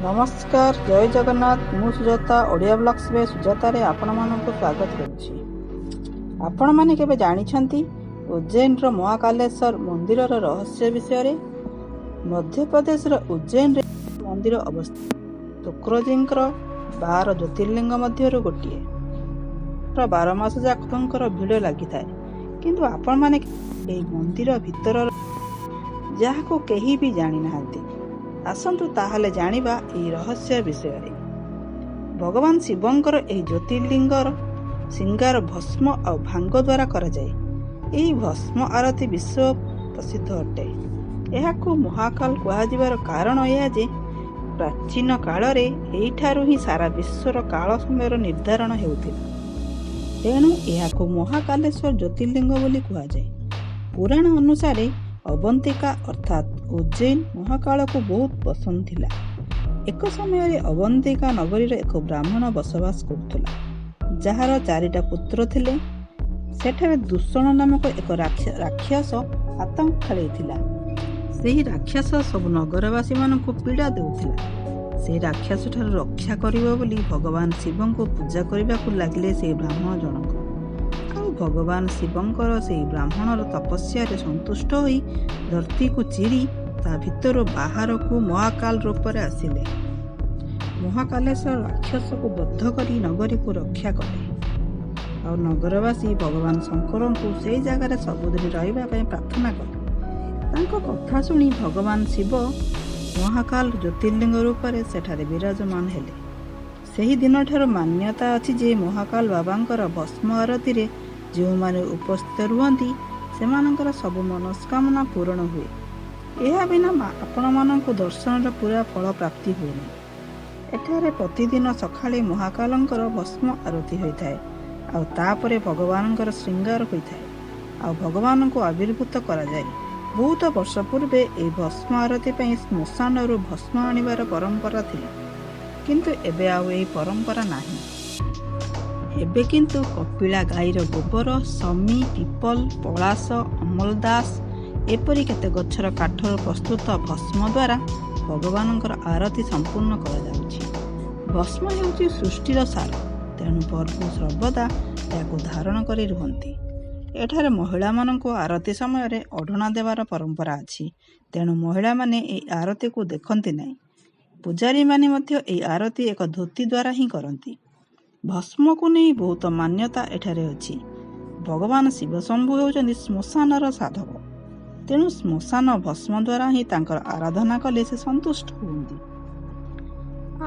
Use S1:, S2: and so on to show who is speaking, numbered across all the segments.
S1: ନମସ୍କାର, ଜୟ ଜଗନ୍ନାଥ। ମୁଁ ସୁଜାତା, ଓଡ଼ିଆ ବ୍ଲଗ୍ସ ବାଇ ସୁଜାତାରେ ଆପଣମାନଙ୍କୁ ସ୍ୱାଗତ କରୁଛି। ଆପଣମାନେ କେବେ ଜାଣିଛନ୍ତି ଉଜ୍ଜୈନର ମହାକାଲେଶ୍ୱର ମନ୍ଦିରର ରହସ୍ୟ ବିଷୟରେ? ମଧ୍ୟପ୍ରଦେଶର ଉଜ୍ଜୈନରେ ମନ୍ଦିର ଅବସ୍ଥିତ। ଶୁକ୍ରଜୀଙ୍କର 12 ଜ୍ୟୋତିର୍ଲିଙ୍ଗ ମଧ୍ୟରୁ ଗୋଟିଏ। 12 ମାସ ଯାକଙ୍କର ଭିଡ଼ ଲାଗିଥାଏ। କିନ୍ତୁ ଆପଣମାନେ ଏହି ମନ୍ଦିର ଭିତରର ଯାହାକୁ କେହି ବି ଜାଣିନାହାନ୍ତି। ଆସନ୍ତୁ ତାହେଲେ ଜାଣିବା ଏହି ରହସ୍ୟ ବିଷୟରେ। ଭଗବାନ ଶିବଙ୍କର ଏହି ଜ୍ୟୋତିର୍ଲିଙ୍ଗର ଶିଙ୍ଗାର ଭସ୍ମ ଆଉ ଭାଙ୍ଗ ଦ୍ୱାରା କରାଯାଏ। ଏହି ଭସ୍ମ ଆରତୀ ବିଶ୍ୱ ପ୍ରସିଦ୍ଧ ଅଟେ। ଏହାକୁ ମହାକାଲ କୁହାଯିବାର କାରଣ ଏହା ଯେ ପ୍ରାଚୀନ କାଳରେ ଏହିଠାରୁ ହିଁ ସାରା ବିଶ୍ୱର କାଳ ସମୟର ନିର୍ଦ୍ଧାରଣ ହେଉଥିଲା। ତେଣୁ ଏହାକୁ ମହାକାଲେଶ୍ୱର ଜ୍ୟୋତିର୍ଲିଙ୍ଗ ବୋଲି କୁହାଯାଏ। ପୁରାଣ ଅନୁସାରେ ଅବନ୍ତିକା ଅର୍ଥାତ୍ ଉଜ୍ଜୈନ ମହାକାଳକୁ ବହୁତ ପସନ୍ଦ ଥିଲା। ଏକ ସମୟରେ ଅବନ୍ତିକା ନଗରୀର ଏକ ବ୍ରାହ୍ମଣ ବସବାସ କରୁଥିଲା, ଯାହାର ଚାରିଟା ପୁତ୍ର ଥିଲେ। ସେଠାରେ ଦୂଷଣ ନାମକ ଏକ ରାକ୍ଷସ ଆତଙ୍କ ଖେଳେଇଥିଲା। ସେହି ରାକ୍ଷସ ସବୁ ନଗରବାସୀମାନଙ୍କୁ ପୀଡ଼ା ଦେଉଥିଲା। ସେହି ରାକ୍ଷସ ଠାରୁ ରକ୍ଷା କରିବ ବୋଲି ଭଗବାନ ଶିବଙ୍କୁ ପୂଜା କରିବାକୁ ଲାଗିଲେ ସେହି ବ୍ରାହ୍ମଣ ଜଣକ। ଆଉ ଭଗବାନ ଶିବଙ୍କର ସେହି ବ୍ରାହ୍ମଣର ତପସ୍ୟାରେ ସନ୍ତୁଷ୍ଟ ହୋଇ ଧରତୀକୁ ଚିରି ତା ଭିତରୁ ବାହାରକୁ ମହାକାଲ ରୂପରେ ଆସିଲେ। ମହାକାଲେଶ୍ୱର ରାକ୍ଷସକୁ ବଧ କରି ନଗରୀକୁ ରକ୍ଷା କଲେ। ଆଉ ନଗରବାସୀ ଭଗବାନ ଶଙ୍କରଙ୍କୁ ସେଇ ଜାଗାରେ ସବୁଦିନ ରହିବା ପାଇଁ ପ୍ରାର୍ଥନା କଲେ। ତାଙ୍କ କଥା ଶୁଣି ଭଗବାନ ଶିବ ମହାକାଲ ଜ୍ୟୋତିର୍ଲିଙ୍ଗ ରୂପରେ ସେଠାରେ ବିରାଜମାନ ହେଲେ। ସେହି ଦିନଠାରୁ ମାନ୍ୟତା ଅଛି ଯେ ମହାକାଲ ବାବାଙ୍କର ଭସ୍ମ ଆରତୀରେ ଯେଉଁମାନେ ଉପସ୍ଥିତ ରୁହନ୍ତି, ସେମାନଙ୍କର ସବୁ ମନସ୍କାମନା ପୂରଣ ହୁଏ। ଏହା ବିନା ଆପଣମାନଙ୍କୁ ଦର୍ଶନର ପୁରା ଫଳ ପ୍ରାପ୍ତି ହୁଏ ନାହିଁ। ଏଠାରେ ପ୍ରତିଦିନ ସକାଳେ ମହାକାଲଙ୍କର ଭସ୍ମ ଆରତୀ ହୋଇଥାଏ ଆଉ ତାପରେ ଭଗବାନଙ୍କର ଶୃଙ୍ଗାର ହୋଇଥାଏ ଆଉ ଭଗବାନଙ୍କୁ ଆବିର୍ଭୂତ କରାଯାଏ। ବହୁତ ବର୍ଷ ପୂର୍ବେ ଏହି ଭସ୍ମ ଆରତୀ ପାଇଁ ଶ୍ମଶାନରୁ ଭସ୍ମ ଆଣିବାର ପରମ୍ପରା ଥିଲା, କିନ୍ତୁ ଏବେ ଆଉ ଏହି ପରମ୍ପରା ନାହିଁ। ଏବେ କିନ୍ତୁ କପିଳା ଗାଈର ଗୋବର, ଶମି, ପିପଲ, ପଳାଶ, ଅମଲଦାସ ଏପରି କେତେ ଗଛର କାଠରୁ ପ୍ରସ୍ତୁତ ଭସ୍ମ ଦ୍ୱାରା ଭଗବାନଙ୍କର ଆରତୀ ସମ୍ପୂର୍ଣ୍ଣ କରାଯାଉଛି। ଭସ୍ମ ହେଉଛି ସୃଷ୍ଟିର ସାର, ତେଣୁ ପ୍ରଭୁ ସର୍ବଦା ଏହାକୁ ଧାରଣ କରି ରୁହନ୍ତି। ଏଠାରେ ମହିଳାମାନଙ୍କୁ ଆରତୀ ସମୟରେ ଓଢ଼ଣା ଦେବାର ପରମ୍ପରା ଅଛି। ତେଣୁ ମହିଳାମାନେ ଏହି ଆରତୀକୁ ଦେଖନ୍ତି ନାହିଁ। ପୂଜାରୀମାନେ ମଧ୍ୟ ଏହି ଆରତୀ ଏକ ଧୋତି ଦ୍ୱାରା ହିଁ କରନ୍ତି। ଭସ୍ମକୁ ନେଇ ବହୁତ ମାନ୍ୟତା ଏଠାରେ ଅଛି। ଭଗବାନ ଶିବଶମ୍ଭୁ ହେଉଛନ୍ତି ଶ୍ମଶାନର ସାଧକ। ତେଣୁ ଶ୍ମଶାନ ଭସ୍ମ ଦ୍ୱାରା ହିଁ ତାଙ୍କର ଆରାଧନା କଲେ ସେ ସନ୍ତୁଷ୍ଟ ହୁଅନ୍ତି।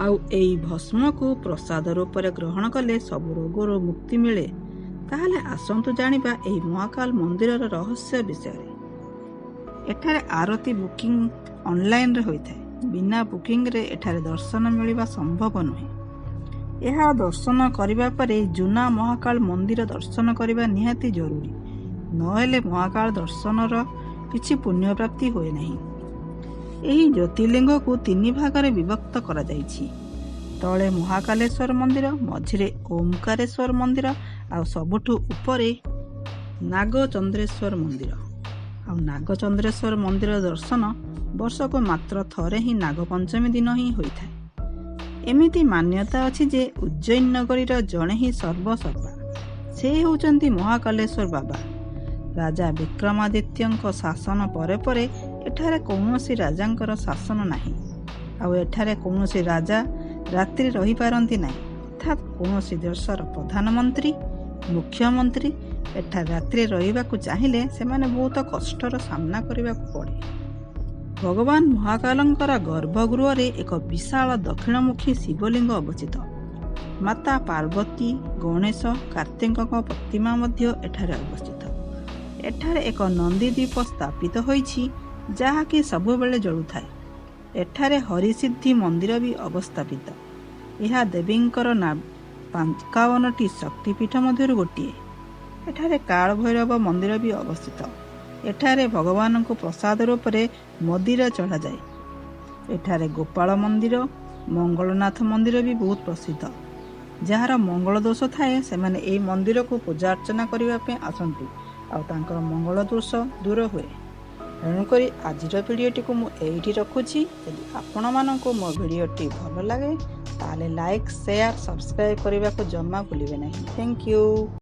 S1: ଆଉ ଏଇ ଭସ୍ମକୁ ପ୍ରସାଦ ରୂପରେ ଗ୍ରହଣ କଲେ ସବୁ ରୋଗରୁ ମୁକ୍ତି ମିଳେ। ତାହେଲେ ଆସନ୍ତୁ ଜାଣିବା ଏହି ମହାକାଲ ମନ୍ଦିରର ରହସ୍ୟ ବିଷୟରେ। ଏଠାରେ ଆରତୀ ବୁକିଂ ଅନଲାଇନରେ ହୋଇଥାଏ। ବିନା ବୁକିଂରେ ଏଠାରେ ଦର୍ଶନ ମିଳିବା ସମ୍ଭବ ନୁହେଁ। ଏହା ଦର୍ଶନ କରିବା ପରେ ଜୁନା ମହାକାଳ ମନ୍ଦିର ଦର୍ଶନ କରିବା ନିହାତି ଜରୁରୀ। ନହେଲେ ମହାକାଳ ଦର୍ଶନର କିଛି ପୁଣ୍ୟ ପ୍ରାପ୍ତି ହୁଏ ନାହିଁ। ଏହି ଜ୍ୟୋତିର୍ଲିଙ୍ଗକୁ ତିନି ଭାଗରେ ବିଭକ୍ତ କରାଯାଇଛି। ତଳେ ମହାକାଲେଶ୍ୱର ମନ୍ଦିର, ମଝିରେ ଓମକାରେଶ୍ୱର ମନ୍ଦିର ଆଉ ସବୁଠୁ ଉପରେ ନାଗଚନ୍ଦ୍ରେଶ୍ୱର ମନ୍ଦିର। ଆଉ ନାଗଚନ୍ଦ୍ରେଶ୍ୱର ମନ୍ଦିର ଦର୍ଶନ ବର୍ଷକୁ ମାତ୍ର ଥରେ ହିଁ ନାଗପଞ୍ଚମୀ ଦିନ ହିଁ ହୋଇଥାଏ। ଏମିତି ମାନ୍ୟତା ଅଛି ଯେ ଉଜ୍ଜୈନ ନଗରୀର ଜଣେ ହିଁ ସର୍ବସର୍ବା, ସେ ହେଉଛନ୍ତି ମହାକାଲେଶ୍ୱର ବାବା। ରାଜା ବିକ୍ରମାଦିତ୍ୟଙ୍କ ଶାସନ ପରେ ପରେ ଏଠାରେ କୌଣସି ରାଜାଙ୍କର ଶାସନ ନାହିଁ। ଆଉ ଏଠାରେ କୌଣସି ରାଜା ରାତ୍ରି ରହିପାରନ୍ତି ନାହିଁ। ଅର୍ଥାତ୍ କୌଣସି ଦେଶର ପ୍ରଧାନମନ୍ତ୍ରୀ, ମୁଖ୍ୟମନ୍ତ୍ରୀ ଏଠାରେ ରାତ୍ରିରେ ରହିବାକୁ ଚାହିଁଲେ ସେମାନେ ବହୁତ କଷ୍ଟର ସାମ୍ନା କରିବାକୁ ପଡ଼େ। ଭଗବାନ ମହାକାଲଙ୍କର ଗର୍ଭଗୃହରେ ଏକ ବିଶାଳ ଦକ୍ଷିଣମୁଖୀ ଶିବଲିଙ୍ଗ ଅବସ୍ଥିତ। ମାତା ପାର୍ବତୀ, ଗଣେଶ, କାର୍ତ୍ତିକଙ୍କ ପ୍ରତିମା ମଧ୍ୟ ଏଠାରେ ଅବସ୍ଥିତ। ଏଠାରେ ଏକ ନନ୍ଦୀଦୀପ ସ୍ଥାପିତ ହୋଇଛି, ଯାହାକି ସବୁବେଳେ ଜଳୁଥାଏ। ଏଠାରେ ହରିସିଦ୍ଧି ମନ୍ଦିର ବି ଅବସ୍ଥାପିତ। ଏହା ଦେବୀଙ୍କର 51ଟି ଶକ୍ତିପୀଠ ମଧ୍ୟରୁ ଗୋଟିଏ। ଏଠାରେ କାଳଭୈରବ ମନ୍ଦିର ବି ଅବସ୍ଥିତ। ଏଠାରେ ଭଗବାନଙ୍କୁ ପ୍ରସାଦ ରୂପରେ ମଦିରା ଚଢ଼ାଯାଏ। ଏଠାରେ ଗୋପାଳ ମନ୍ଦିର, ମଙ୍ଗଳନାଥ ମନ୍ଦିର ବି ବହୁତ ପ୍ରସିଦ୍ଧ। ଯାହାର ମଙ୍ଗଳ ଦୋଷ ଥାଏ, ସେମାନେ ଏହି ମନ୍ଦିରକୁ ପୂଜା ଅର୍ଚ୍ଚନା କରିବା ପାଇଁ ଆସନ୍ତି ଆଉ ତାଙ୍କର ମଙ୍ଗଳ ଦୋଷ ଦୂର ହୁଏ। ତେଣୁକରି ଆଜିର ଭିଡ଼ିଓଟିକୁ ମୁଁ ଏଇଠି ରଖୁଛି। ଯଦି ଆପଣମାନଙ୍କୁ ମୋ ଭିଡ଼ିଓଟି ଭଲ ଲାଗେ, ତାହେଲେ ଲାଇକ୍, ସେୟାର, ସବସ୍କ୍ରାଇବ୍ କରିବାକୁ ଜମା ଭୁଲିବେ ନାହିଁ। Thank you.